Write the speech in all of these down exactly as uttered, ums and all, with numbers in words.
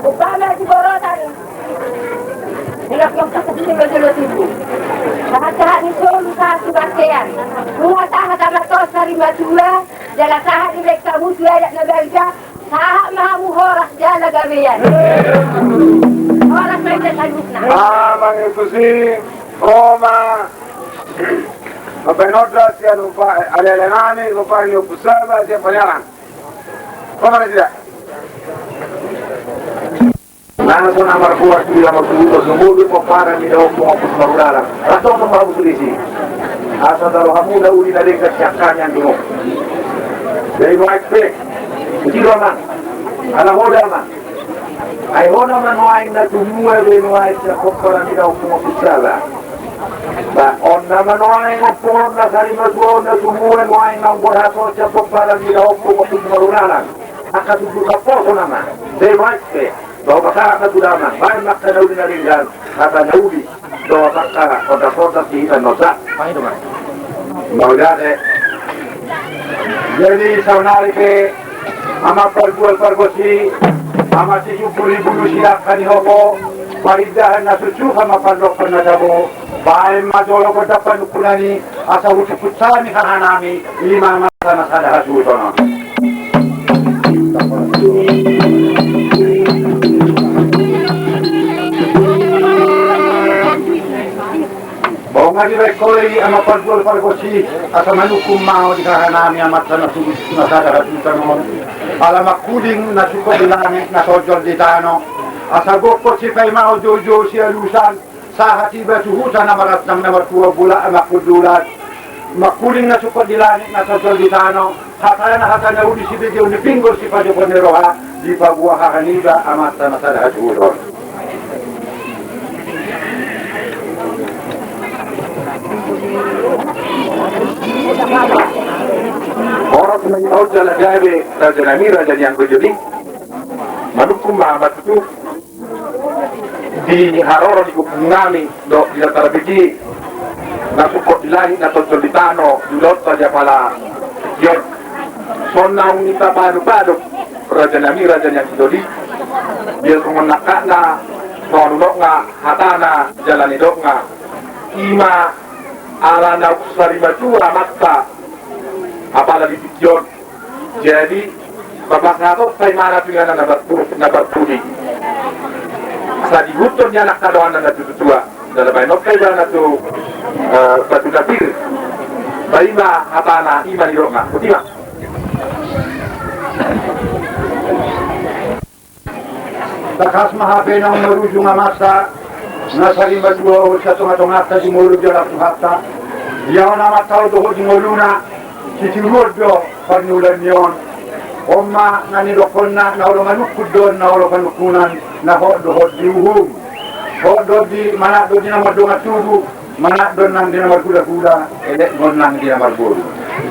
Umpama di borotan, di lokong sakuti jolo-jolo tubu. Sahat-sahat ni solu sahat tu bontean. Nunga sahat ma tutu sari matua, jala sahat ma hamu tu adat na balga, sahat ma hamu horas jala gabean. Horas ma inda saluhutna. Amang Yesus i, Roma, Bapak Nodra, sian Bapak Alele Nani, Bapak Nio Pusaba, sian Panyalang. Roma na sida. Nang so na marbuat tu dia marbuat tu sumulu pomparan ni daompung Ompung Marulalang. Raso tu babu tulisi. Asa talo hamu na uli na denggan sian hami anggi mo. Jadi baik pe. Jadi roman. Ala hoda ma. Ai hona ma nuaeng na tumue be nuaeng sian pomparan ni daompung Ompung Sala. Ba on nama nuaeng ompung on na sari matua on na tumue nuaeng na umborhat on sian pomparan ni daompung Ompung Marulalang. Angka tutu kaposo nama. Be baik pe. Dohot pasahat na tu damang, baen ma angka na uli na denggan, hata na uli, dohot angka ondas-ondas di hita na uli. Mauliate. Jadi saonari pe, amang pargual pargonsi, amang sisumbur ni bulu sidangka ni hopo, parindahan na susu, amang pandok na tabo, baen ma jolo gondang panungkunan i, asa hutumput hami hahanami, i ma amanta na sada hasuhuton on. Bung adi baik koli amang pargual pargonsi, asa manungkun ma ahu di hahanami amanta na suhut na sada hasuhuton on. Ala mangkuling na sungkot di langit na tonjol di tano. Asa gokhon sipaima on joujou sialusan. Sahat iba tu huta na marantang na martua bola amang hundulan. Mangkuling na sungkot di langit na tonjol di tano. Hatana hata na uli sibegeon ni pinggol sipajohon ni roha. Dipaboa haha niba amanta na sada hasuhuton. Horas ma inna on jala gabe raja nami raja ni anggo joli. Manungkun ma amang tutu. Di haroro ni gokhon nami dohot di na tarbege na sungkot di langit na tonjol di tano di ulaonta di apala tingki on. Songon na naung tapalu-palu raja nami raja ni anggo joli. Biar songon nangkakna songon unokna hatana jala nidokna. I ma ala naung sari matua amanta apala di tingki on. Jadi papasahaton paimana tu inganan na barpu-, na barpudi. Sadihuthon ni anak hadoanna na tutu tua. Jala baenon pe ibana tu, eh, batu na pir. Ba i ma hatana i ma nidokna. Botima. Tangkas ma hape naung marujung amanta na sari matua on sian tonga-tonganta jumolo jala Tuhanta. Ia on amanta on dohot jumolona sitiruon do parnulan ni on. On ma na nidokhonna na olo manungkun do on na olo panungkunan na hot dohot di uhum. Hot do di manat do di na mardongan tubu. Manat do nang di na marhula-hula, elek do nang di na marboru.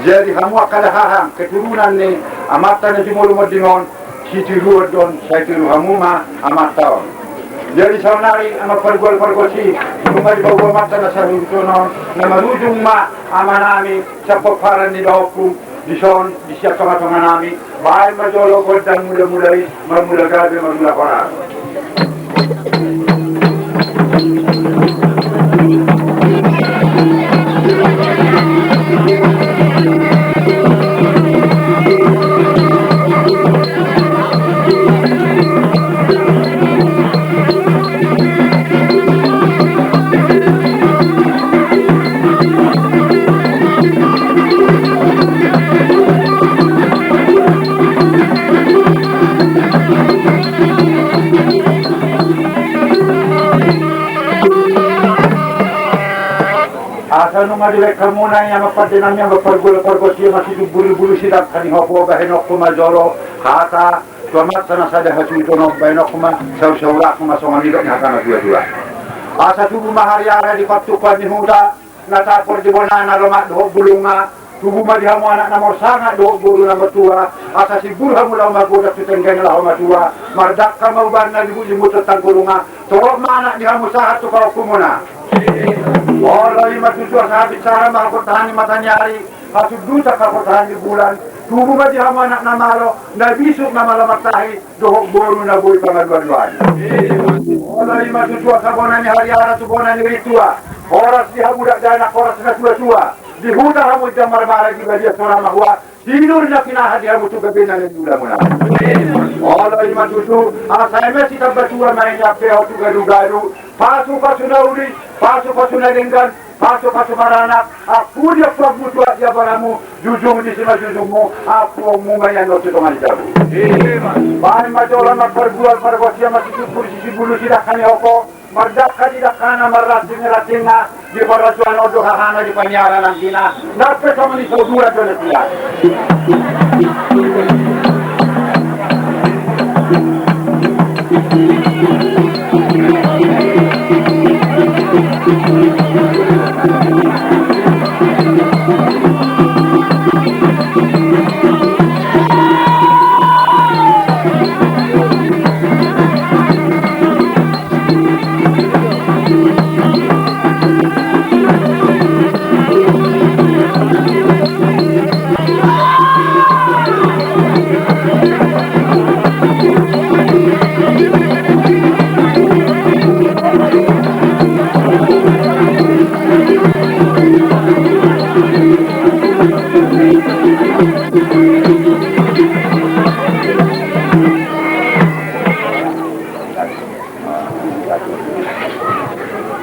Jadi hamu angka dahahang keturunan ni amanta na jumolo monding on, sitiruon do on, sai tiru hamu ma amanta on. Jadi saonari amang pargual pargonsi, nunga dipaboa amanta na sada hasuhuton on, na marujung ma amanami sian pomparan ni daompung, dison di sian tonga-tonganami, baen ma jolo gondang mula-mula i, marmula gabe marmula horas. Asa nunga dibaen hamuna i amang pandenami, amang pargual pargonsi, amang sisumbur ni bulu sidangka ni hopo, bahenonku ma jolo hata tu amanta na sada hasuhuton on, bahenonku ma saur-sauranku ma songon nidok ni hata na tua-tua. Asa tubu ma hariara di pantumpahan ni huta, na tapor di bona na lomak dohot bulungna, tubu ma di hamu anak na marsangap dohot boru na martua, asa simbur hamu laho magodang tu tenggang laho matua, mardangka ma ubanna libut-libut tentang gulungna, torop ma anak di hamu sahat tu paompumuna. Olo i ma tutu asa habis sahat ma haportahan ni mataniari, hasundutan haportahan ni bulan, Tubu ma di hamu anak na malo, na bisuk na malo martahi, dohot boru na boi pangalualuan. Olo, i ma tutu, asa bona ni hariara tu bona ni rintua. Horas di hamu dakdanak, horas natuatua. Di huta hamu jala marmara, di badia sora mahua. Tidur na pinahan di hamu tu gabena na niulamuna. Olo, i ma tutu, asa eme sitambatua ma i, niampe ho tu gadugadu. Pasupasu na uli, pasupasu na denggan, pasupasu maranak. Ampuni, ampuni, ampuni tu adia baramu, jujung disi ma jujungmu, ampuonmu ma i annon tu tonga ni jabu. Baen ma jolo amang pargual pargonsi, amang situngkur sisibulu sidangka ni hoko, mardangka di dangkana, marranting ni rantingna, di parasuan on do hahana, di paniaran anggina, nang pe songon i so dua do na sia.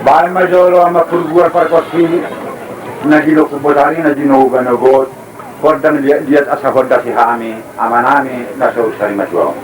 Baen ma jolo amang pargual pargonsi, na ginokkon botari, na ginoga nogot, gondang liat liat asa honda si hami, amanami na so unsari matua on.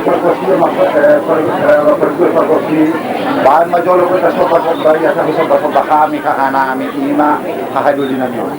Pargonsi, eh, par-, eh, pargonsi, pargonsi. Baen ma jolo pe tarsomba-somba, ia tarsomba-somba hami hahanami, i ma hahadoli nami on.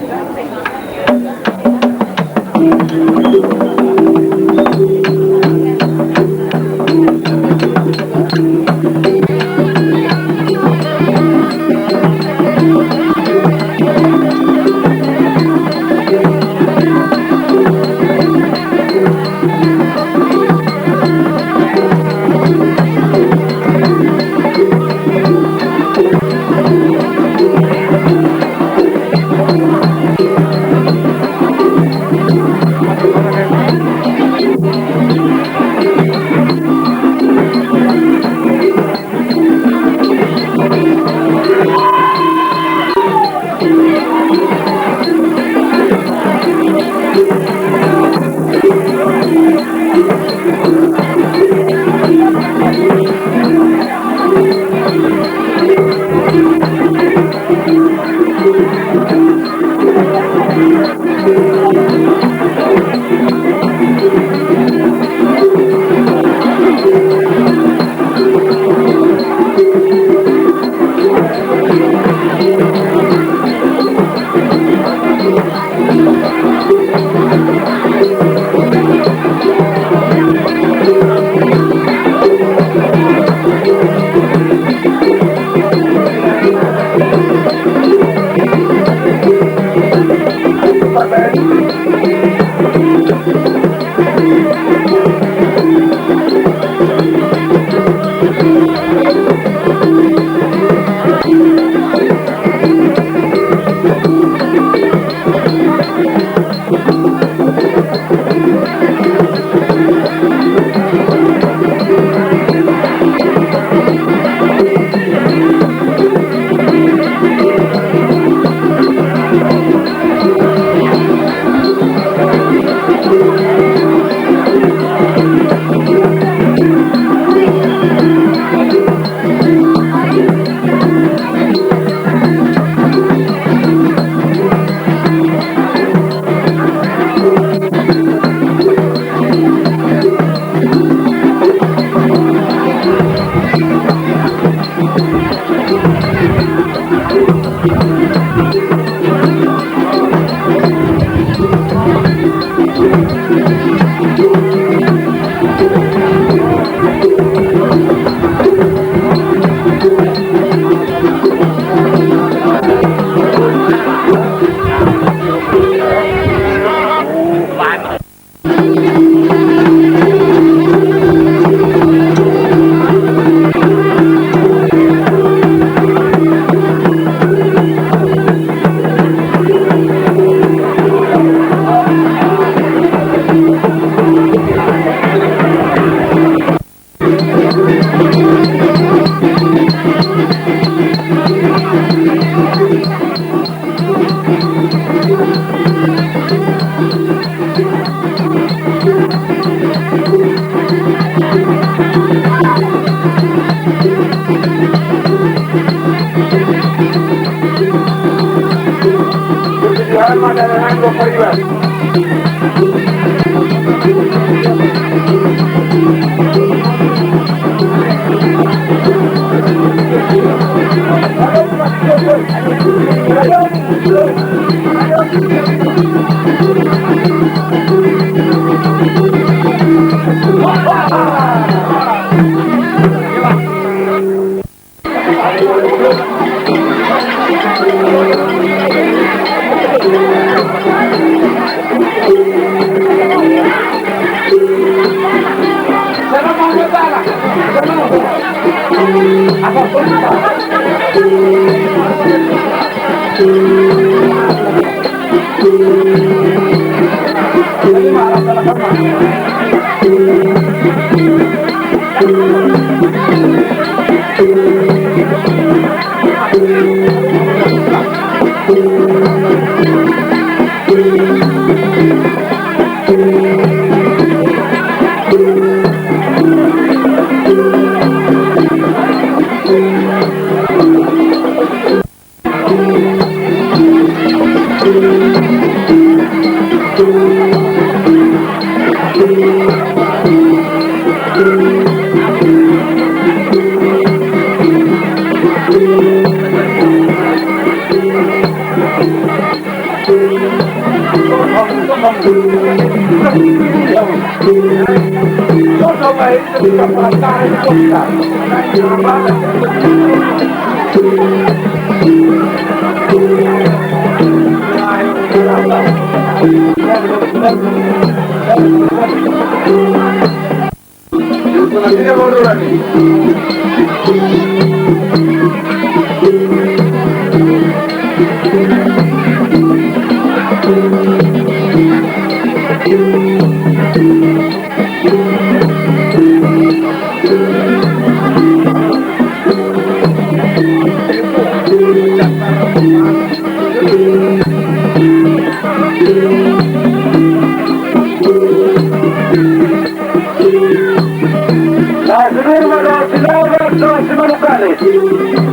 Laos di Nurma dohot Silaban dohot Simanungkalit.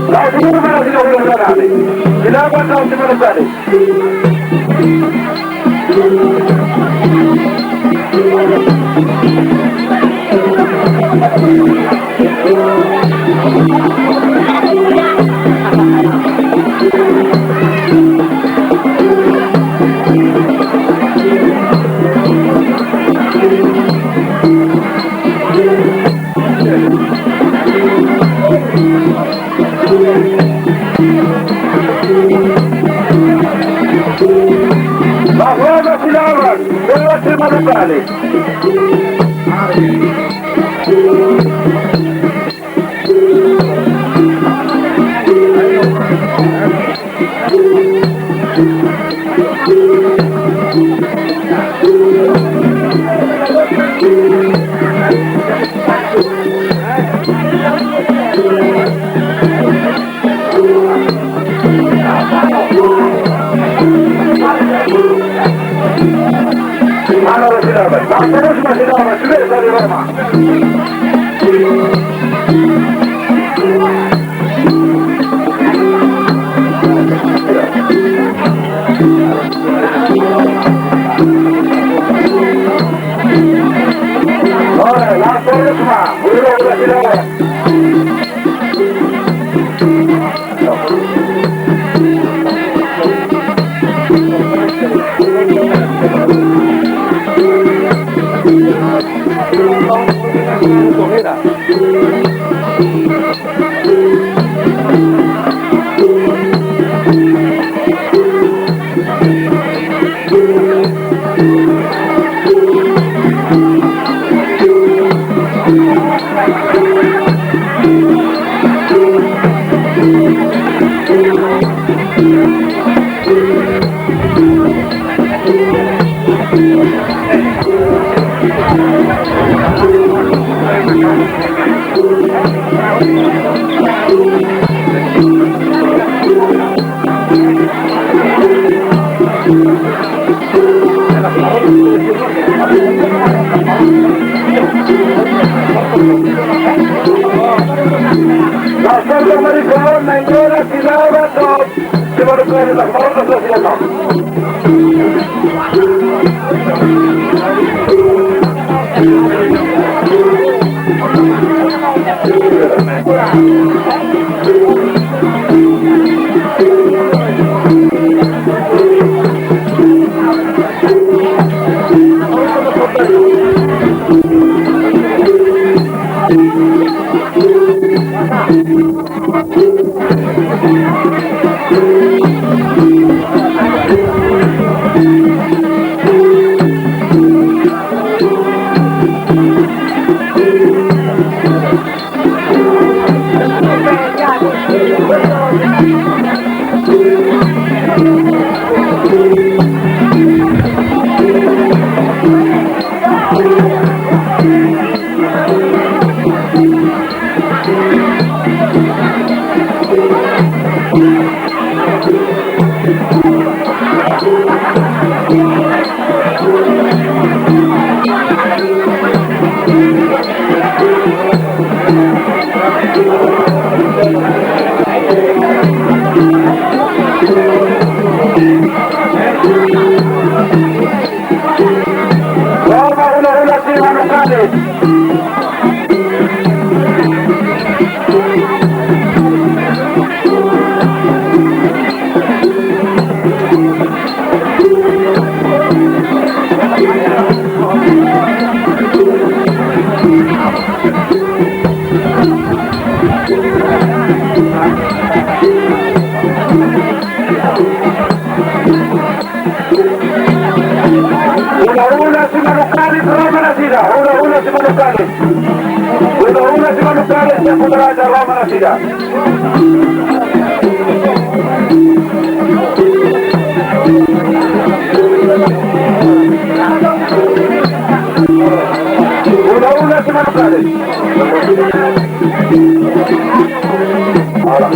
Laos di Nurma dohot Silaban dohot Simanungkalit. Laos di Nurma dohot Silaban dohot Simanungkalit. Simanungkalit. Hulahula Simanungkalit, Saputra Aja Roma nasida. Hulahula Simanungkalit. Alah.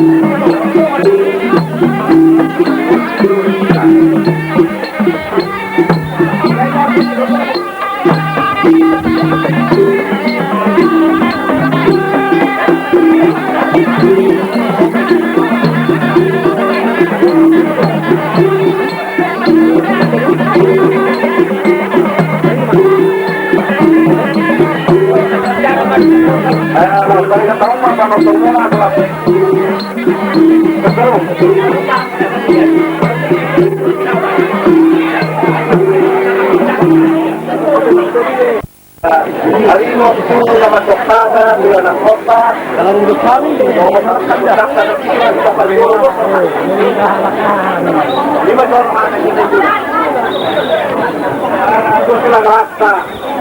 Terus kena merasa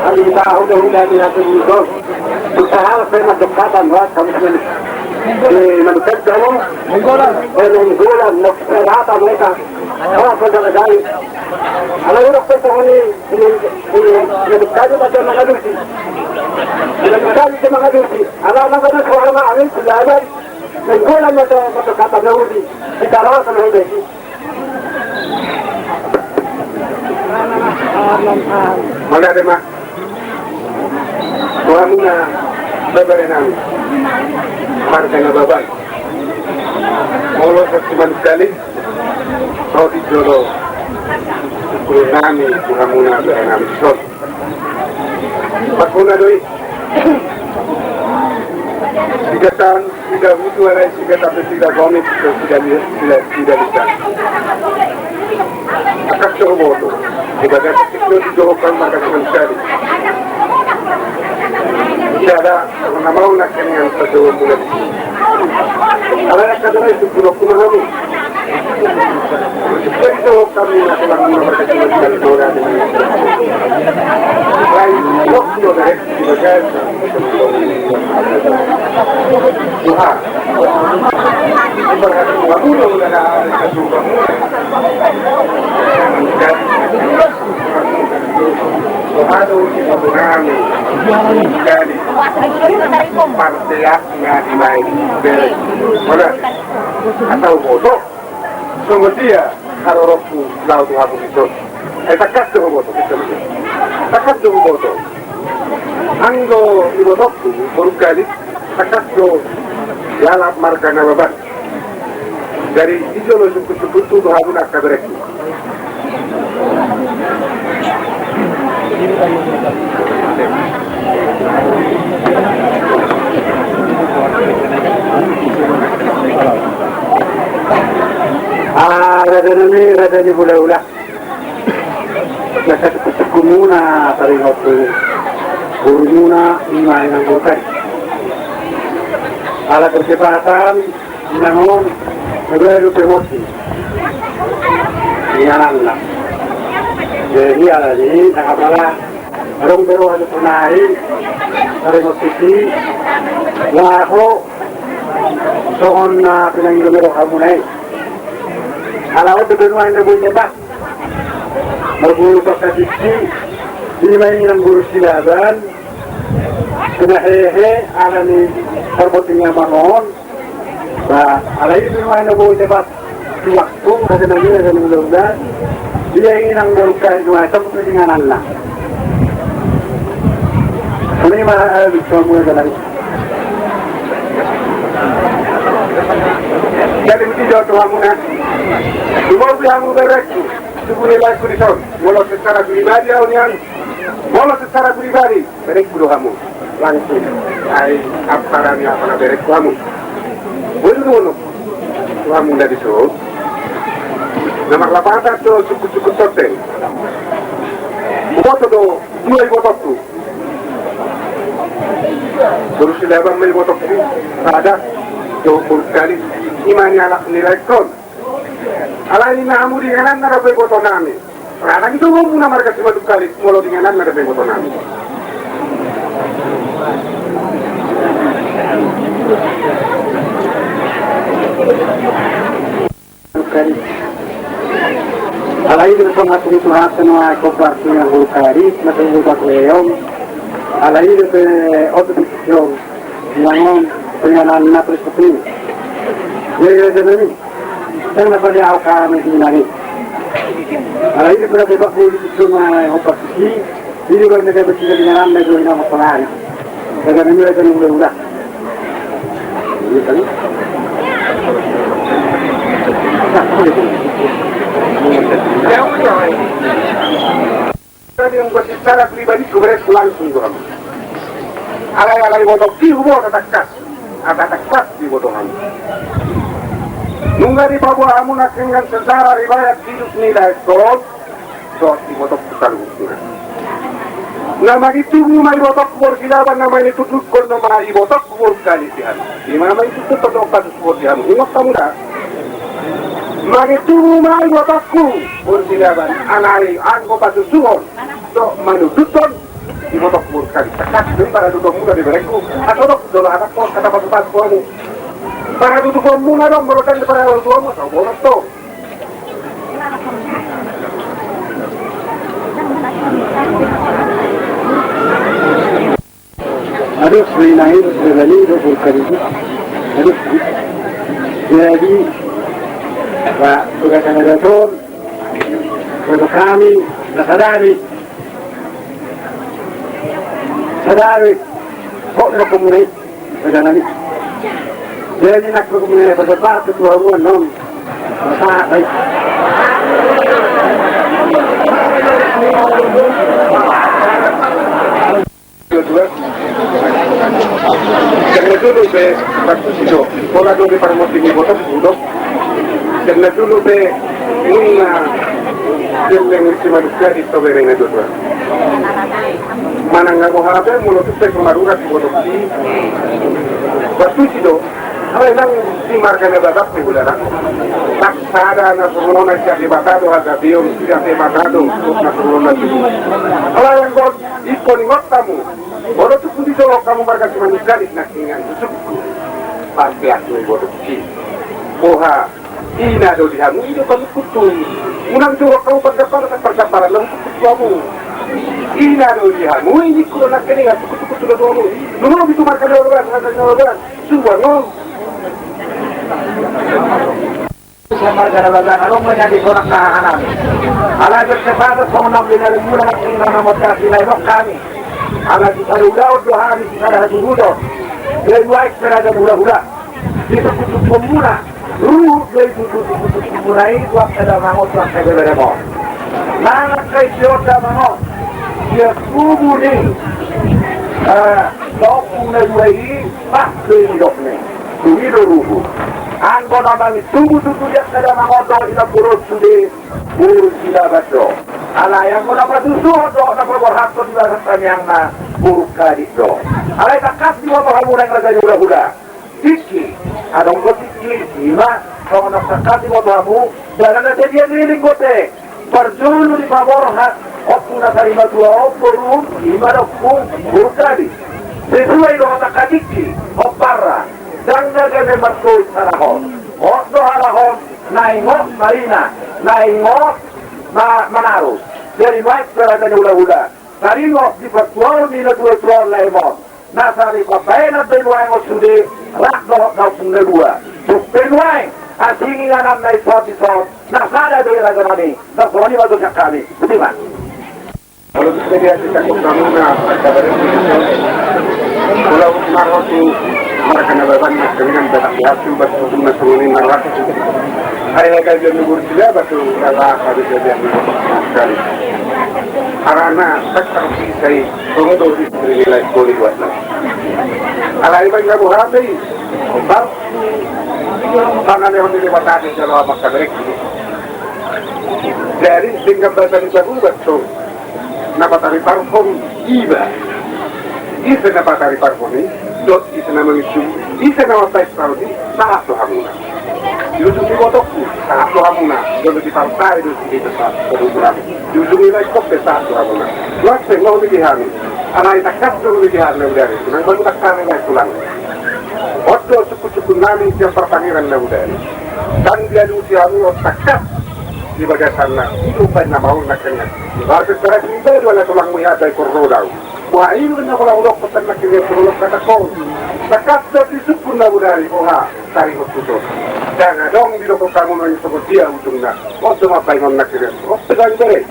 hari tahu dah udah di atas itu. Padahal saya masuk kata buat kamu sendiri. Di mana kerja lo? Mingguan. Eh, mingguan, mau kerja apa mereka? Oh, kerja lagi. Ala uruk pe songon i, i, i, i, na dungkadu ma jama mangalusi. I, na dungkadu jama mangalusi. Ala na gabe suara ma amin, sudah aman. Mingguan ma jama mangalusi. Kita rawa sama udah i. Mauliate ma. Tu hamuna bebere nami, marga Nababan. Molo sian Simanungkalit, ro di jolo sungkun nami tu hamuna bere nami dison. Pangkona do i. Tiga tan Sigabutu alai sigabutu, sigabomi, siga, siga, siga lisan. Angka so huboto, di bagasan tingki on dijou hami marga Simanungkalit. Sada, na mau na keningan pajoumon. Alai angka dohot sungkunonku ma hamu. Dijou hami na tulang marga Simanungkalit. Lain, lok, lok, lok. Atau bodoh. Songon dia haroroku laho tu hamu dison. Ai tangkas do huboto, tangkas do huboto. Anggo ibotongku, Manungkalit, tangkas do dialap marga Nababan. Jadi dijou do sungkun-sungkunhu tu hamuna angka berengku. Ah, raja nami, raja ni hulahula. Na sungkun-sungkunmuna taringot tu borumuna, ima inang borungkali. Ala percepatan, inang on, na baru pe moti ingananna. Jadi alani, na apala adong be roha tu nai, taringot tu si, laho, songon na pinangido ni rohamuna i. Ala on do nuaeng na boi dapot. Marboru pangkatisi, ima inang boru Silaban, kena hehe, alani parboti ni amang on. Ba, alai i do nuaeng na boi dapot. Tu waktu, raja nami, raja ni hulahula, dia inang borungkali nuaeng, tong tu ingananna. Songon i ma, eh, bisa mulai jalan. Jadi, mesti jawab tu hamuna. Cuma beli hamu berengku. Tubu ni laengku dison, molo secara pribadi au nian, molo secara pribadi, berengku do hamu. Langsung, ai, ampara ni ampara berengku hamu. Boi do dohonon tu hamuna dison. Na marlapatan do sungkun-sungkunhon. Huboto do dua ibotongku. Boru Silaban ma ibotongku, sada, dohot Manungkalit, ima nialap ni laengkon. Alai ninna hamu di ingananna dope iboto nami. Ra nang i do hamuna marga Simanungkalit, molo di ingananna dope iboto nami. Itu pengatur itu hak semua koperasi yang buka di masa buka kueong. Ala itu ke otot itu yang on penganan na terus seperti ini. Ya, ya, ya, ini. Saya dapat dia kami di nari. Ala itu berarti bak bulu itu semua operasi. Ini kan mereka bertiga dengan anda itu yang mau pelari. Daga na nilai kan udah-udah. Tadi yang buat secara pribadi, gue beres langsung gue. Alai-alai botok di hubo, ada tangkas. Ada tangkas di botok hamu. Nunga dipaboa hamu na dengan sejarah riwayat hidup ni Daeson. Dohot ibotokku saluhutna. Na mangitungu ma ibotokku boru Silaban, na mangitundukkon ma ibotokku boru Galisian. Ima ma itu tu todong patus boru di hamu. Ingot hamu da. Mangitungu ma ibotokku boru Silaban. Alai anggo pasusuhon. Dohot manundukkon ibotokku boru Galisian. Kasi do i para dudong muda di berengku. Atau dok dolo anak ko kata patus patus boru. Para dudong muna dong molokan di para dudong muna. Atau boru to. Aduh, main-main, berani, udah bukan itu. Aduh, jadi, Pak, tugas yang ada tuh, untuk kami, nah, sadari, sadari, kok mau kemuri? Pegangan i. Jadi nak bergumul berdebat ketua ruan non. Masa baik. Karena dulu be waktu sido, pola dulu parmoti ni botok dulu. Karena dulu be nunga jeleng si madukka di tobe na dua. Manang nga boha be molo tu pe pamarurat di botok i. Waktu sido, alai nang di marga na bagas ni hulana. Tak sada na surnona siap di batado, hagabeon siap di batado, na surnona tu. Alai yang gon, ikon ingot hamu. Molo tu pudi jolo hamu marga si manungkalit na kingan susuk. Pasti aku botok i. Boha. Ina do di hamu, ina panungkutku. Unang jolo hamu pardampar, pardamparan na hutukku tu hamu. Ina do di hamu, ini kulo nangkiningan, tukut-tukut sudah tu hamu. Nunga bitu marga na bagas, marga na bagas. Suang on. Sian marga na bagas, adong ma nian di sonang na hanami. Ala bersepakat songon na binarimuna nangkiningan na mota sinai mok kami. Ala sisada ulaon do hami sisada hasuhuton. Jadi baik seragam hula-hula. Di sukut-sukutmuna. Ruhut do i tutu sukut-sukutmuna i tu angka damang on tu angka beberem on. Nang angka isi on damang on. Sian tubu ni. Eh, topung na dua i. Pas do i dok ni. Dung i do ruhut. Anggo na mangitubu tutu di angka damang on do i na purus sude. Boru Silaban do. Alai anggo na pasusuhon do na paborhathon di bagas tangiangna boru Kadik do. Alai tangkas diboto hamu naeng raja ni hula-hula. Tingki, adong do tingki, ima, songon na tangkas diboto hamu, jala na sadia ni linggote. Parjolo dipaborhat, ompu na sarimatua on boru, ima do ompu, boru Kadik. Sesuai do hata tingki, omparna, ndang na gabe martoi halak on. Hot do halak on, naeng hot marina, naeng hot ma-, manaru. Jadi baik raja ni hula-hula. Tarima di partuaon ni na tua-tua lae on. Na sari pambaenan do i nuaeng on sude, rap dohot na ompung na dua. Tung pe nuaeng, asing inganan na ison-ison, na sada do i raja nami, na songon i ma do sian hami. Boti ma. Molo tung pe dia di tangkop ramuna, kabar itu. Molo marhot tu marga na bagas, dengan batak di hati, batu tu na songon i marhot. Ari na gajian ni boru Silaban tu, ala kami gajian ni boru Silaban. Arana, tak terpisah. Songon do istri ni lae koli buat na. Alai baen na boha pe i. Bang. Pangalehon ni Debata di jalo amak kamerek. Jadi singkat bahasa di jago baso. Na patari parfum iba. Ise na patari parfum i. Dot ise na mangisu. Ise na matai parfum i. Sahat do hamuna. Di ujung ni botokku, sahat do hamuna, jolo di partai do di desa, di ujung ni lae pe sahat do hamuna. Laos pe, mau di hami. Alai tangkas do di hami na udari, nang baru tangkas na tulang. Oto suku-suku nami sian partangiran na udari. Dan dia di usia mu tangkas. Di bagasanna, i do umbahen na maol nangkiningan. Marpesarasi ni badu ala tulangmu i, hata i korrodau. Wah, i do na pola udokkon tan nangkiningan, pola udokkon tan nangkiningan. Tangkas do di sungkun na bodari, boha, taringot tuson. Ndang adong didokkon hamu nuaeng songon dia ujungna. On do mambahen on nangkiningan. On do gabe.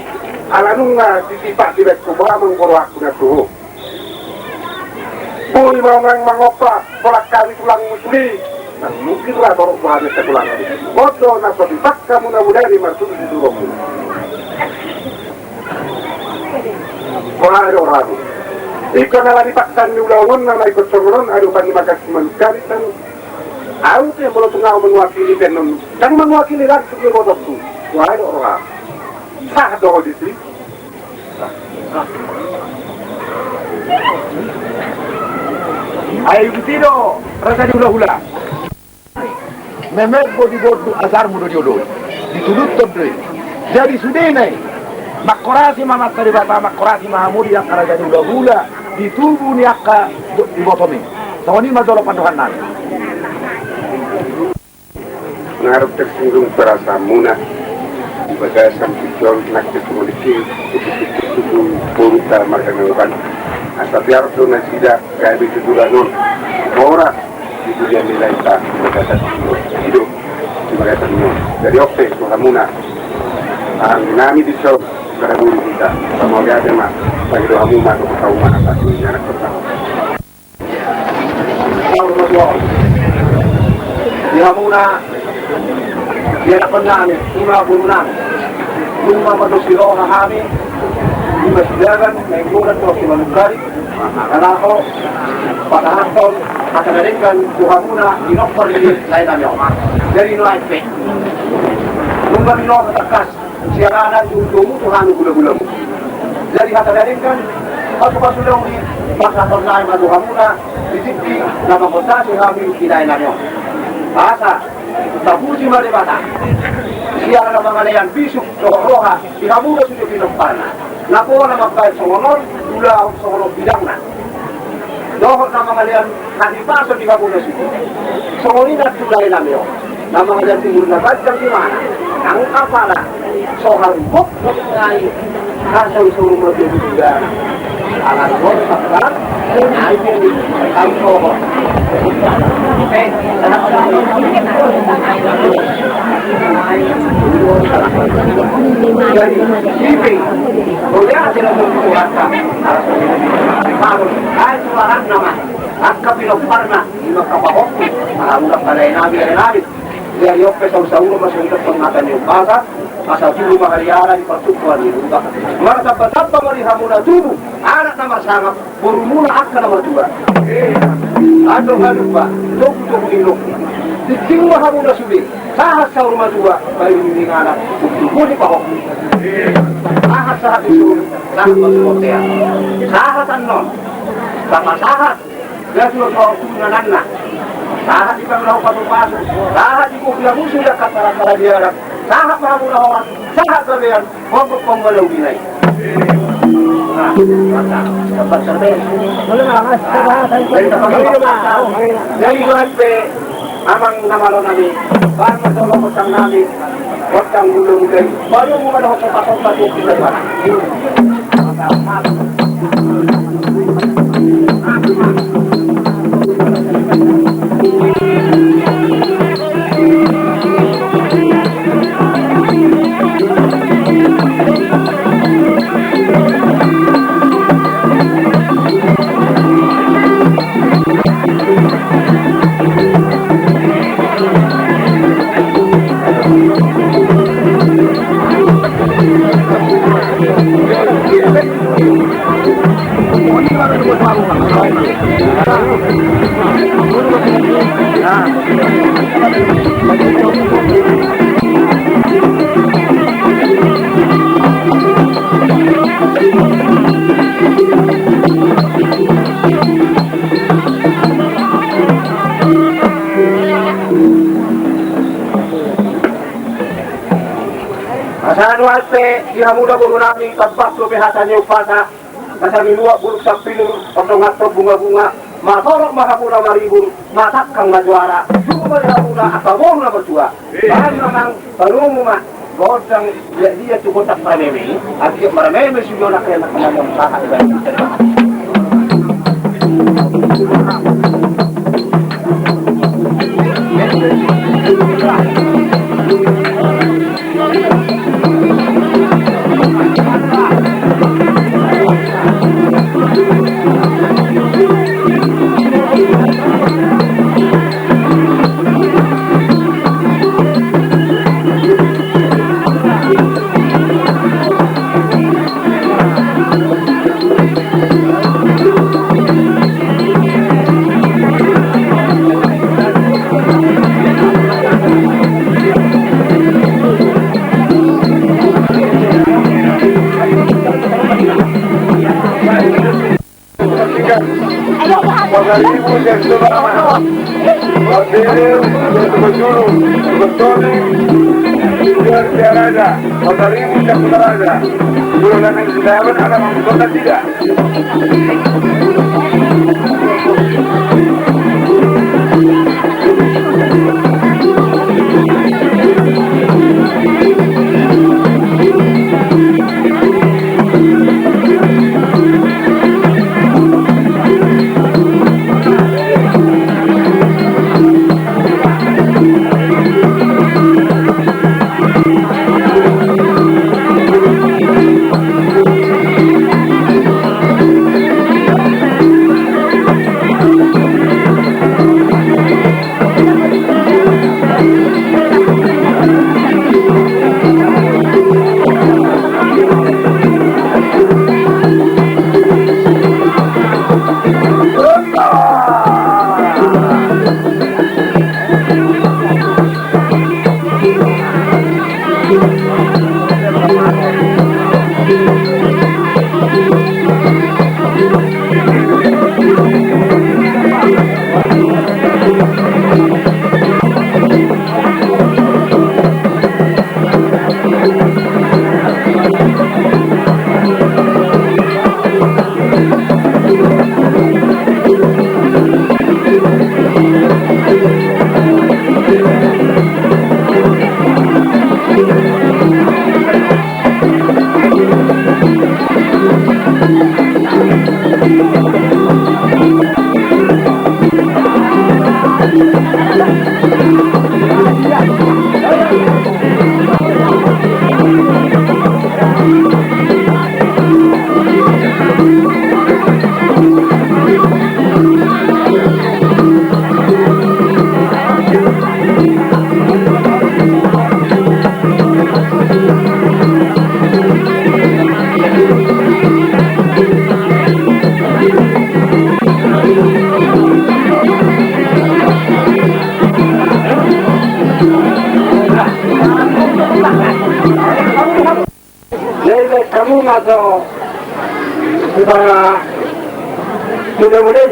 Ala nunga sisipak dibaen ho, boha amang boru, aku na tu ho. Boi ma nuaeng mangompa, holan hami tulangmu sude. Ndang mungkin ra torop boha ni hatulangan. On do na so dipakke hamu na bodari martudu di suruonmu. Boha do rohamu? Ingkon ala ni paksa ni ulaon on nama ingkon songon on, adopan ni bagas manungkali tan. Ahu pe molo tung ahu mewakili pe annon, ndang mewakili langsung ibotongku. Boha do rohamu? Sah do ho disi? Ai ikuti do raja ni hulahula. Memet do di bondu, asarmu do di oloi. Dituduthon do i. Jadi sudena i, mangkorasi ma Amanta Debata, mangkorasi ma hamu di angka raja ni hulahula, di tubu ni angka do-, ibotom i. Songon i ma jolo pandohan nami. Nunga adong tersinggung perasaanmuna di bagasan tujuan nangkin sumoliki tutu borunta marga Nainggolan. Asa piarop do nasida gabe tutulan on horas di pudian ni laenna di bagasan i do, di bagasan i on. Jadi on pe tu hamuna, anggi nami dison, sada boru hita, samoga gabe ma, bagi do hamu ma tu hauma asa tu inganan kota. Di hamuna, di anakkon nami, ima boru nami. Ima mandok siroha hami, ima sidagan, Nainggolan dohot Simanungkalit, na laho pataranghon hata na denggan tu hamuna di nomor ni lae nami on. Jadi nuaeng pe, nunga minor tangkas sialana tu domu tu hami hulahulamu. Jadi hata na denggan, pasu-pasu laung i, pasahaton nai ma tu hamuna di tingki na mangondasi hami di lae nami on. Asa tapuji ma Debata siala na mangalean bisuk dohot roha di hamuna sude pinomparna, na pola mambahen songon on ulaon, songon on bidangna. Dohot na mangalean hahipason di hamuna sude. Songon i nang tu lae nami on, na mangalean umur na panjang di mana. Nang apala so haribok nai, na so, so rumah dia juga. Ala so, ala ai pe, ai so. Jadi, i pe, oh ya, tidak berkuasa. Ala so, ai suara nama. Angka pinomparna, ima angka pahompu, ala ulang pala enami, enami. Jadi on pe saur-saur ma songon i tong mata ni umpasa, asa tubu ma hariara di partumpuan ni Debata. Martamba-tamba ma di hamuna tubu, anak na marsangap, borumuna angka na matua. Andor halupa, togu-togu ni loku. Tingting ma hamuna sude, sahat saur matua, bayu ni anak, tubu ni pahompu. Sahat-sahat ni sude, sahat ma tu bontean. Sahat annon, tamba sahat. Dia sudah tahu tunananna. Sahat di panglau pasu-pasu. Sahat di kopi lagu sudah kata-kata dia. Sahat ma hamuna horas. Sahat gabean. Pokok pembalau binai. Nah, maka, dapat serbe. Jadi, Tuhan pe, amang na malo nami, bang na tolong utang nami. Kotang muda-muda i, baru mau ada hotspot-hotspot tu kita sana. Asa nuaeng pe di hamu da boru nami, tambak dope hata ni umpasa, asa miluat bulung sampinur, ondongan tu bunga-bunga, matorop ma hamu na maribur, matangkang ma juara, tubu ma di hamu na angka boru na matua. Baen ma nang, parumu ma. Gondang dia dia tu gondang marameme, akhir marameme sudah nak kena kena yang pahat dan Pasaribu sian Sitoba, Mambere sian Sitoba Julu, Sitoba Toni, Sidoarjo Raja, Pasaribu sian Kutaraja, Pulo Lanang Sindaban, anak Mamuson Nasida. Jadi, kamu nggak tahu kita muda-muda.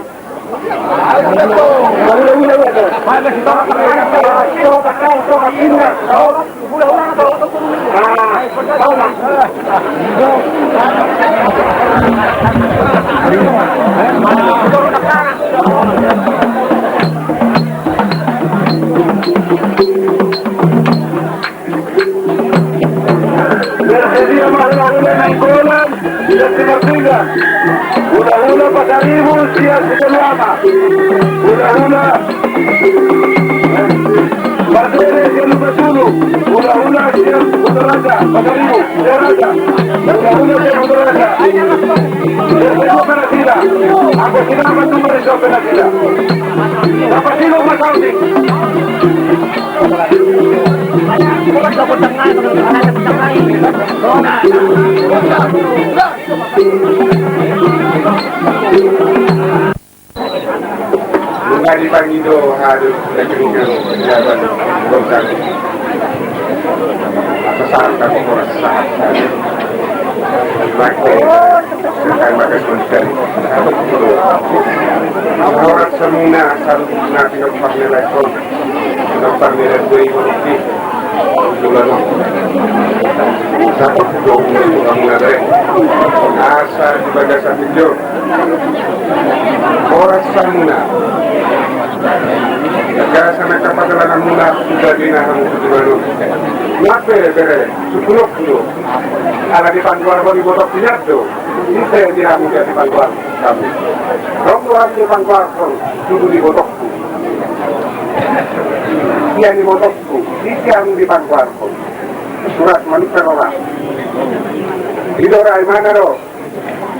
Bersedia ma hulahula Nainggolan, di Desa Marsinga. Hulahula Pasaribu sian Sitonuama. Hulahula Mambere sian Lumban Julu. Hulahula sian Kutaraja, Pasaribu, Sidoarjo. Hulahula sian Kutaraja. Bersedia ma nasida. Anggo sida ma tu bersedia ma nasida. Napasilo ma saotik. Nunga dipangido hadir dari keringan jabat kota. Apa sahat kamu kurang sahat? Maka, akan maka sultan. Horas samuna, saluhutna pinompar ni lae on. Pinompar ni lae on, dua ribu rupiah. Asa di bagasan pinjol. Horas samuna. Gasa na kapadalananmuna, sudah dinahan tujuan. Nang pe, bere, sungkunonku do. Ala dipanggoarhon ibotongku nian do. Ise di hamu na dipanggoarhon? Hamu. Ro do hami dipanggoarhon tubu ni ibotongku. Sian ibotongku, ise hamu dipanggoarhon? Surat manuk pe ro ra. I do ra, imana do.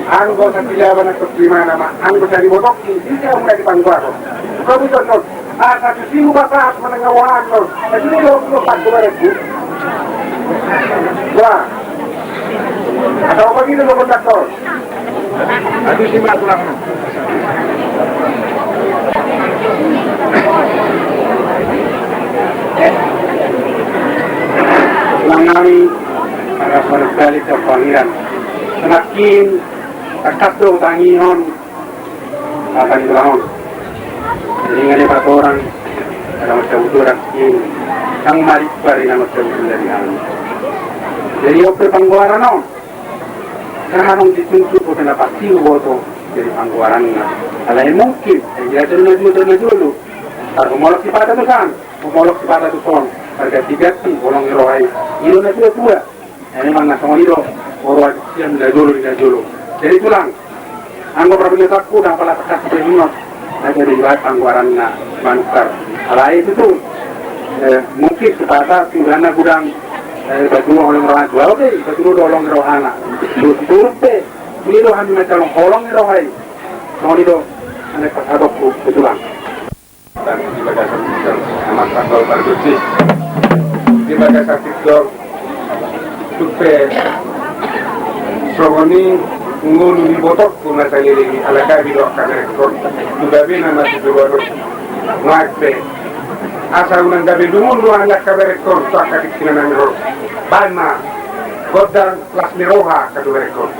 Anggo satilaban atau gimana ma, anggo sari botokki, ise hamu na dipanggoarhon? Buka buka non, asa tusi mu bakas menengah wahan non, tapi dia orang belum tak kemarin bu. Wah, atau apa gitu lo kontak non? Aduh si mak tulang. Tulang nami, para para balik ke pangeran. Semakin Tangkas do hutangihon hata ni tulang on. Jadi nga dipatorang, na mansai uturan i, sang maripar i na mansai uturan dari hami. Jadi on pe panggoaran on, nga adong dituntut dope na pasti huboto jadi panggoaranna. Alai mungkin, jadi na jolo, na jolo, na jolo. Tar humolong sipata tu san, humolong sipata tu son, marganti-ganti holong ni roha i. I do na tua-tua. Jadi memang na songon i do, ro sian na jolo di na jolo. Jadi tulang, anggo parpindahanku ndang pola tangkas pe ninna, na jadi ibarat panggoaranna manukar. Alai tutu, eh, mungkin sipata tu hurang, eh, batu holong ni rohana, tu ahu pe, batu do holong ni rohana. Tu turun pe, i do hami mansai holong ni roha i. Songon i do, anak pasahatonku, tulang. Di bagasan tingki on, amat tanggal pargoti. Di bagasan tingki on, tung pe songon i ngolu ni ibotongku na saleleng i, ala gabe do angka berenghon tu gabe na masidohonon. Nuaeng pe, asa unang gabe lungun do angka berenghon tu angka tingki na naeng ro. Baen ma gondang las ni roha angka tu berenghon.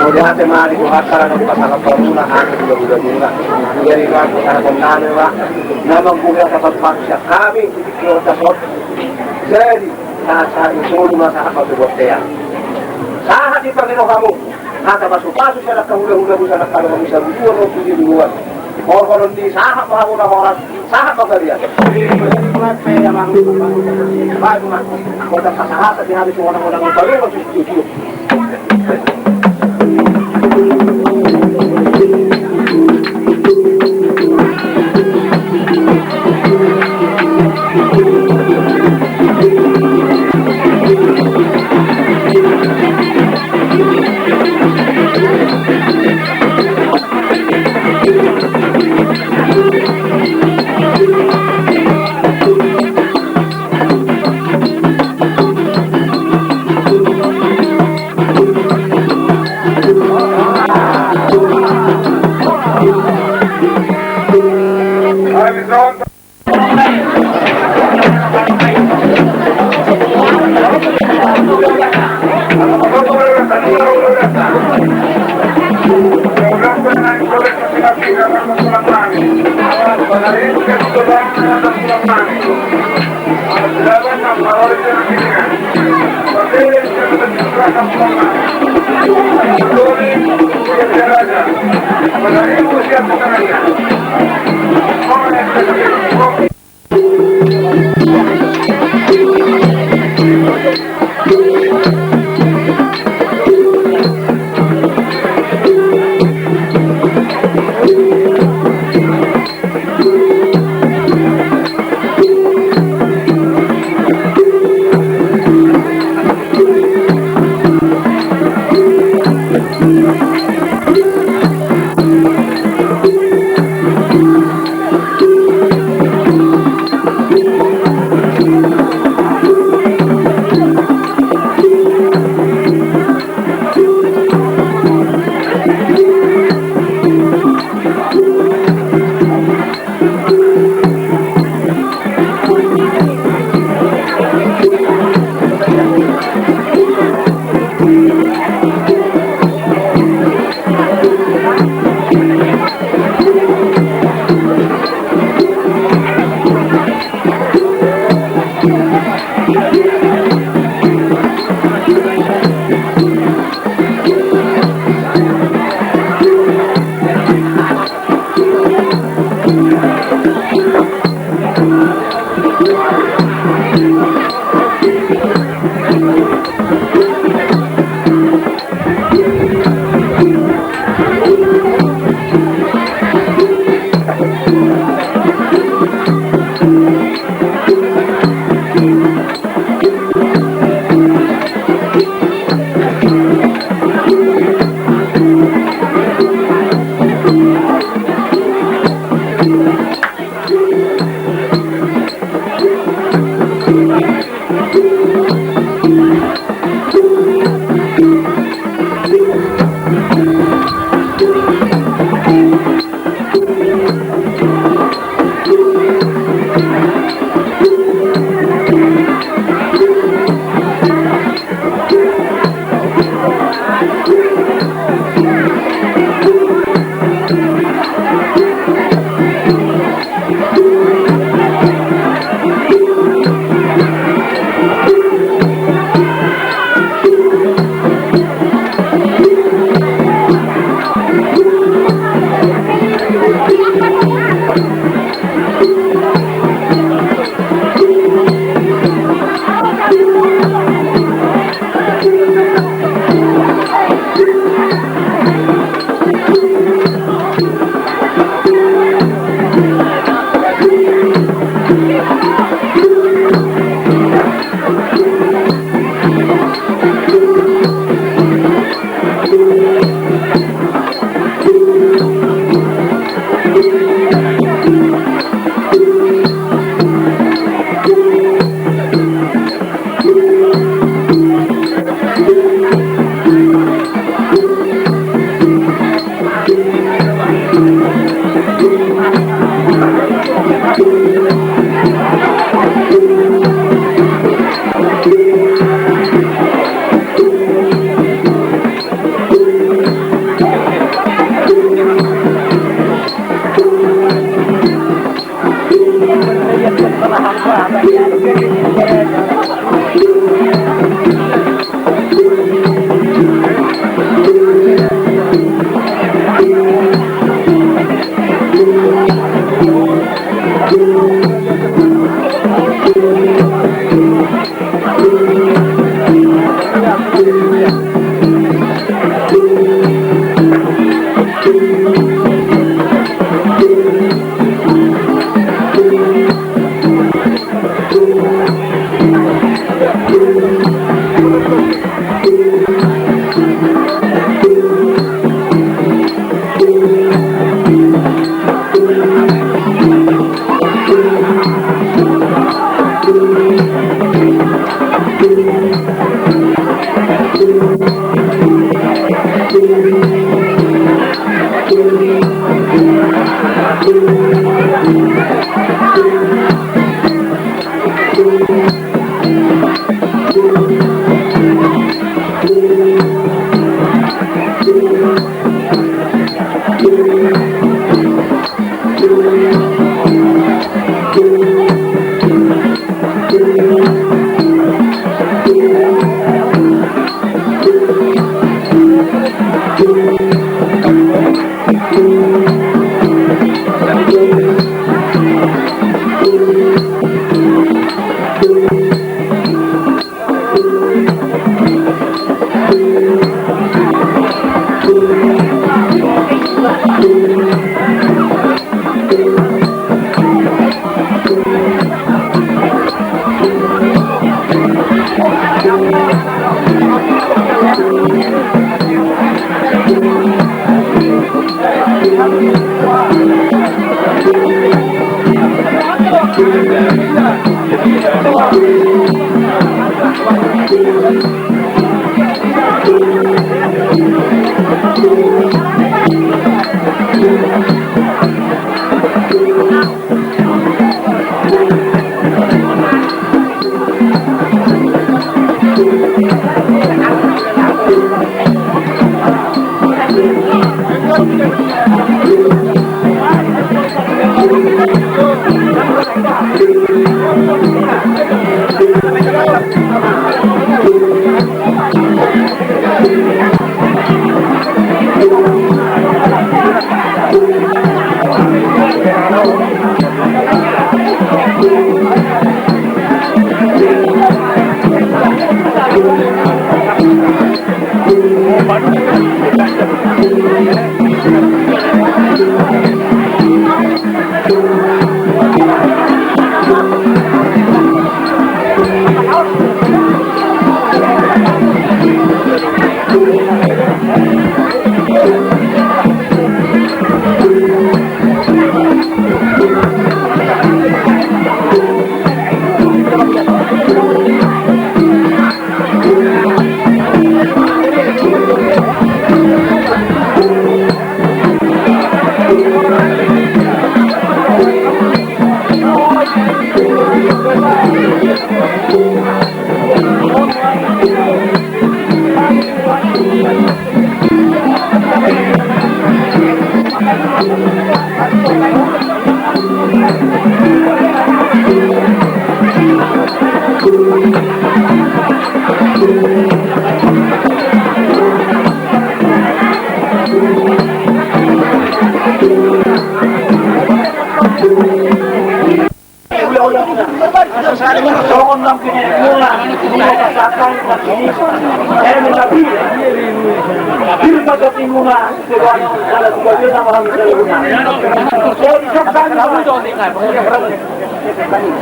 Mauliate ma di Tuhanta na dipasangap hamuna, hami di hulahula muna. Jadi, Tuhan, pasahaton nami ma na manggulir asa pansarian hami di tingki on. Jadi, sahat-sahat ni solu ma sahat ma tu bontean. Sahat di pangilo hamu, hata pasu-pasu sian angka hulahula muna, sian angka dongan muna, saluhutna tu di luar. Horhon ni sahat ma hamu na horas, sahat ma parian. Baik, Mak. Kota pasahat di hari semua orang-orang baru masuk tujuh.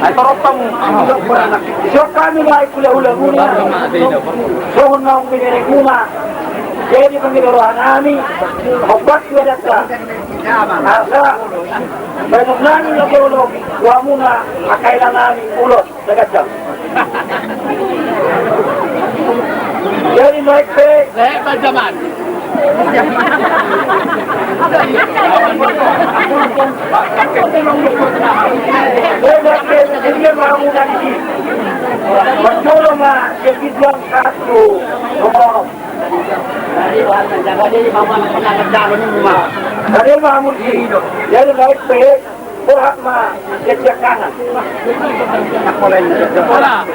Ai torop hamu. Dison hami ma hulahula muna. Songon na umbebereng muna. Jadi panggido roha nami. Obat dua data. Asa baenon nami na jolo. Dua muna. Angka ina nami ulos. Jadi naik pe. Naik pe jaman. Jadi naik pe. Boha ma, jejak kanan. Bola.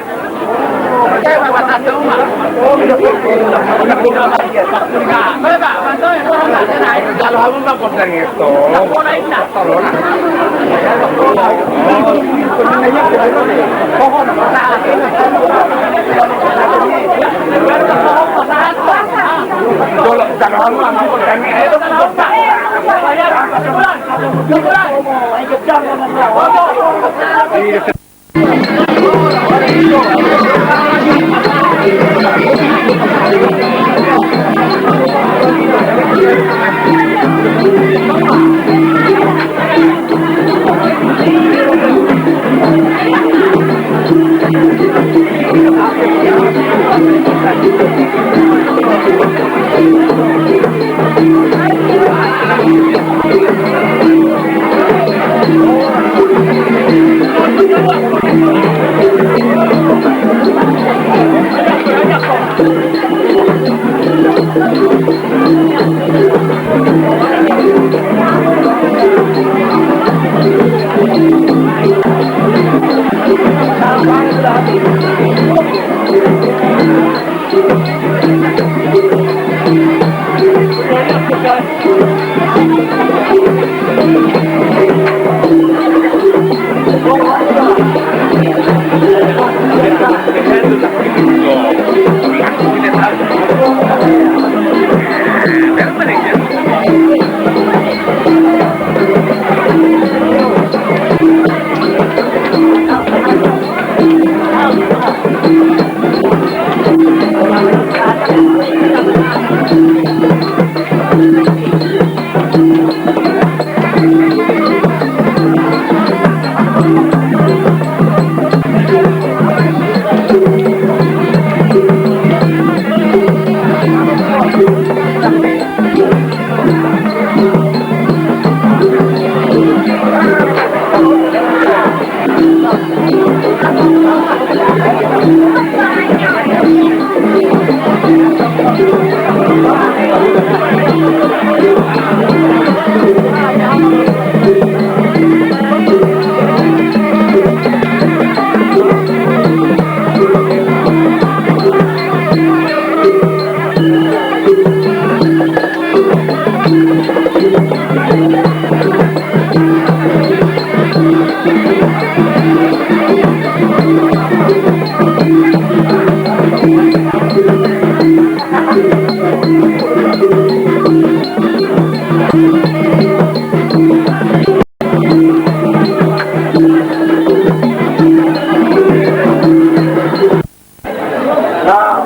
Na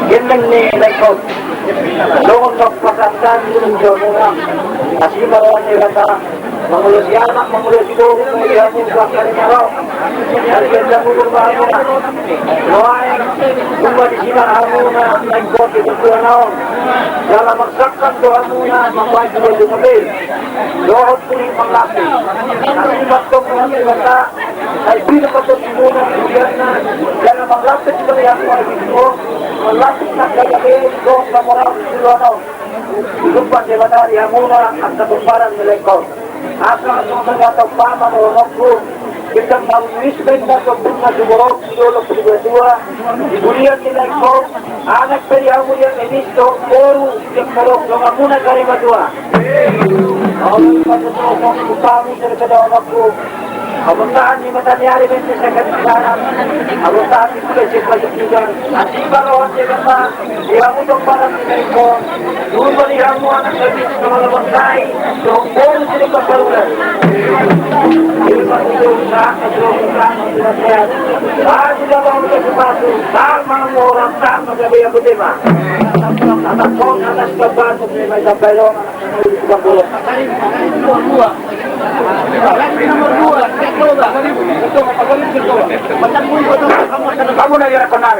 gelleng ni Lengkot. Songon na pasahat nami tu hamuna, asi ma roha ni Debata, mangulosi anak, mangulosi boru, mangulosi hamu tu angka ari na ro. Margelleng umur ma hamuna. Nuaeng tung ma disi ma hamuna Lengkot di partubuan on. Jala marsangkap do hamuna mambahen baju na ber dohot pudi mangapi. Asi ma tong roha ni Debata. Ai pina patontimuna di ulianna, jala manglapet di balianmu ai di tuo, manglapet nang gaya be, dohot na morau di joloan on. Dilumban Debata di hamuna angka tumparan ni Lengkot. Asa songon na tau pama dohononku, bintang marulis bintang tombun na suborok di dolok di dua dua, di bulian di lain kau, anak pe di hamu di anak ini, tohon boru di torop donganmuna sari matua. Au di pasu torop songon na tau pama sari pe dohononku. Au bertahan di mata ni ari bente sekat sekarang. Au bertahan di kuda sekat juga. Asik barohon dia bertahan. Di hamu tong parang di Iko, lupa di hamu anak gadis na mala bonsai, tong boru sering paparulan. Ilmu itu usaha, itu usaha, itu usaha. Aku dah bangun ke sepatu, tak mau orang tak mau jadi aku tema. Atas kau, atas kau, atas kau, atas kau. Kamu na ya kenal.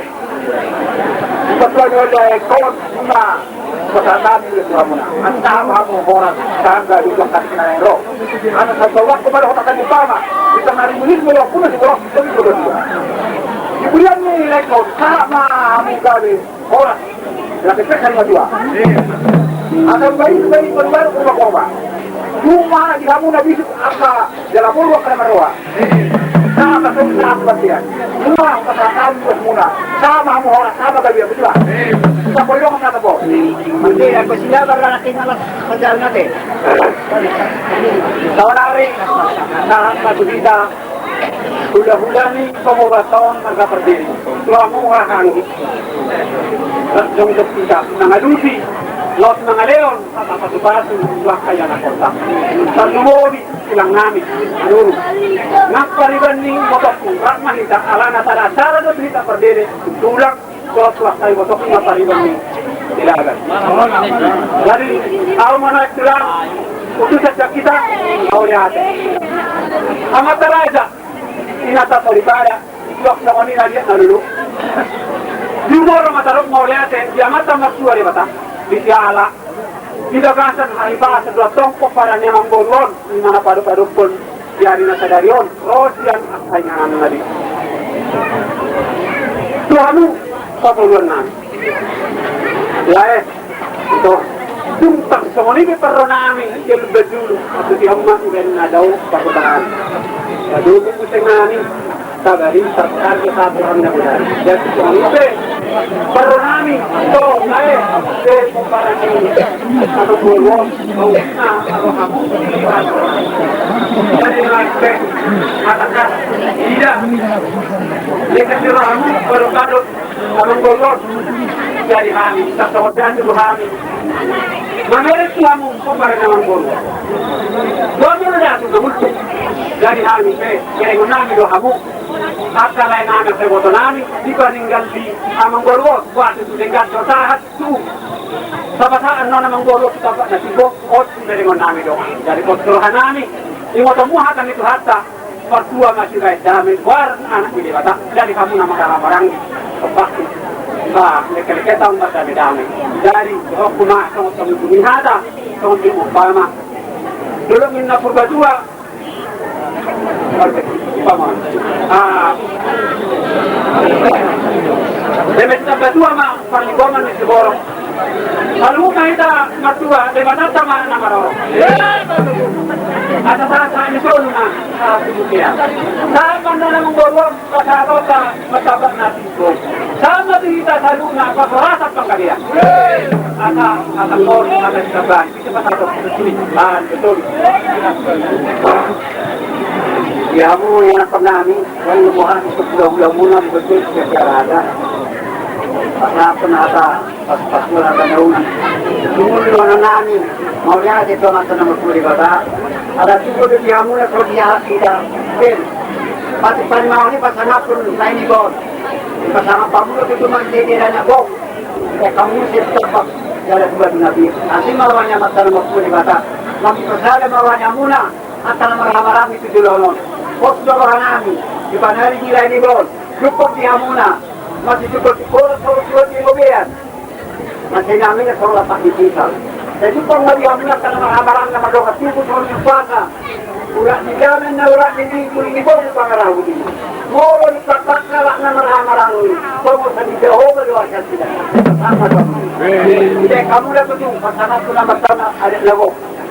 Pasahat nami tu hamuna, asa hamu horas, sanga di uang kasih na ro. Asa sabawa ko pada hota tadi pama, kita nari muhir melo puna di bawah, kita di bawah dua. Di bulan ni lekon, sama hamu gabe horas, lagi pesan na dua. Asa baik, baik, baru, baru, rumah koma. Cuma di hamuna bisuk, asa jala boru angka na marroha. Sama songon na bagian. Muna pasahat nami tu hamuna. Sama hamu horas, sama gabe, betul lah. Kita boleh dong kata bos. Mande ya, kau sila barang laki malas pajar nate. Saudari, nah, satu kita. Hula-hula ni pengobatan marga Pardede. Tuamu rahanggi. Langsung ke kita. Mengalusi. Los mengaleon. Apa pasupasu. Wah, kaya na kota. Sanu mobi. Tulang nami, nuru. Nang pariban ni motokku, rap ma hita, alana sada acara do hita Pardede, tulang, dohot tulang sai motokku nang pariban ni Silaban. Jadi, au ma naeng tulang, utusan sian hita, mauliate. Amanta raja, inanta soripada, suang songon i na liat na lolo. Di umur ma taruk mauliate, di Amanta Martua Debata, di siala. Di bagasan haribasan do antong pomparan ni amangboru on, di mana padopadophon di ari na sadari on, ro sian angka inganan na di. Tu hamu, pamoruon nami. Lae, ito, tung tang songon i pe parro nami, di Lumban Julu, asa di hamu ma ibaen na dao parrotaan. Padomu muse nami. Sabari, sabari, sabari, sabari, sabari. Jadi, songon i pe, parro nami, to, ae, pe, pomparan ni, atau boruon, mau, na, atau hamu, jadi, mas, pe, katakan, tidak. Lekas di hamu, baru-baru, atau boruon, jadi hami, tak tahu, dan dulu hami. Menurut kamu, pomparan ni amangboru. Dua puluh datu, dua puluh. Jadi hami, pe, jadi nami do hamu. Angka lae nami, angka iboto nami, di paninggal di amangboru on, buat itu denggan so sahat tu. Sapasahat non amangboru on, tu tampak na tibo, on tu dari nami do. Jadi pos roha nami, ingot hamu hata ni Tuhanta, martua ma sibaen dame, goar anak ni Debata, jadi hamu na marhaha maranggi, sombahku. Ba, leke-leke taon mardame-dame. Jadi, dohononku ma, songon songon bumi hata, songon bumi umpama. Dolok ninna Purbatua, Ah. Dame Purbatua ma parlinggoman ni siborok. Halumpang hita martua, Debatanta ma na marorot. Asa sahat-sahat ni solu na, sahat tu bukia. Sahat ma na amangboru on, pasahatonta martabak na tibo. Sahat ma tu hita saluhutna, parhorasan panggabean. Asa, asa kor, asa ditambai. Ia hamu, ia anak nami, yang lemohan, sebelah ulamuna, betul, sejarah ada. Pas apa nata, pas, pas mula ada nauli. Sumur lu anak nami, mau lihat itu mata nama kuli bata. Ada cukup di hamuna, kalau dia tidak, ben. Pati pati mau ni, pas anak pun, lain di bawah. Pas anak pamula, itu masih dia anak bawah. Ia hamu sip topot jala dua di nabi. Asi ma roha ni Amanta na martua Debata. Mami pasada ma roha ni hamuna. Antara marhamarang itu di lonon. Pos do roha nami. Di panari di lain di bawah. Jupuk di hamuna. Masih jupuk di kolot, kolot, kolot di robean. Masih nami na sorola pak di pisau. Jadi pang ma di hamuna antara marhamarang na mardongan tubuh, sorola di puasa. Urat ni damen na urat ni minggu ni boru pangarahut i. Molo ni patak halak na marhamarang i. Songon sadi Jahowa do asal tidak. Sama dong. Tidak kamu dah betul, pasangan tu nama sama ada lagu.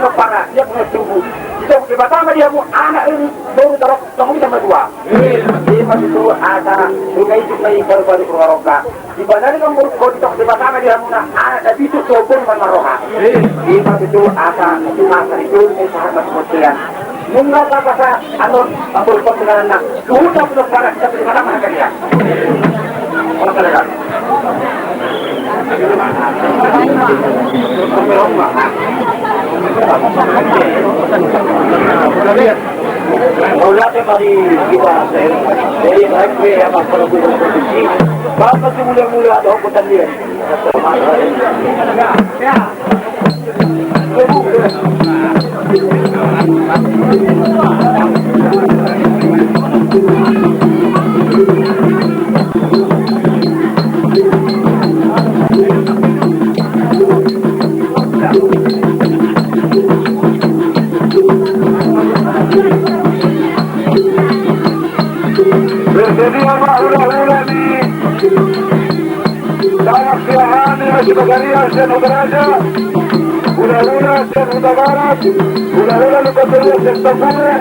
pinompar na, siap na tubu. Didok Debata ma di hamu anak ni boru torop, songon i ma tutu. Ima tutu asa, nunga i, nunga i paru-paru keluarga. Di bagasan ni boru on didok Debata ma di hamuna anak na bisuk tu ombun ma na roha. Ima tutu asa, asa di boru ni sahat ma tu bontean. Nunga tapasa annon, ambil pembenaran na. Suhut na putus parah, kita beri salam harga dia. Orang saudara. Mauliate ma di hita, dari baik be apa perlu kita produksi. Bapak tu mulia-mulia ada hukum dan dia. Bersedia ma hula-hula ni Dayak Siahaan ni Raja Bagarian sian Huta Raja, hula-hula sian Huta Barat, hula-hula Lumbantoro sian Tambure,